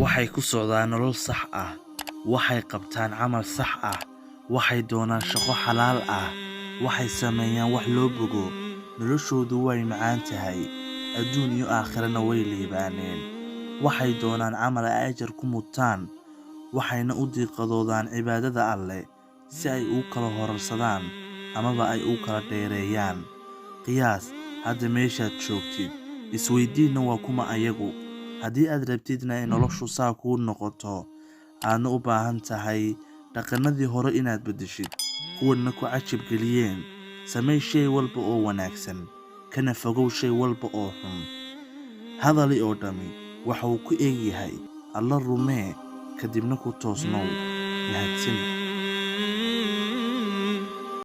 Waxay ku socdaan nolol sax ah, waxay qabtaan camal sax ah, waxay doonaan shaqo xalaal ah, waxay sameeyaan wax loo bogo, noloshoodu way macaan tahay, adduun iyo aakhirana way liibaaneen. Waxay doonaan camal ay ajar ku mutaan, waxayna u diiqadoodaan cibaadada Alle si ay u kala horarsadaan amaba ay u kala dheereeyaan. Qiyaas hadda meeshaad joogtid, isweydiinna waa kuma ayagu. Haddii aad rabtidna in noloshu saa kuu noqoto, aadna u baahan tahay dhaqannadii hore inaad beddeshid, kuwanna ku cajab geliyeen, samee shay walba oo wanaagsan, kana fogow shay walba oo xun. Hadali oo dhammi waxa uu ku eg yahay Alla rumee, kadibna ku toosnow. Mahadsanid.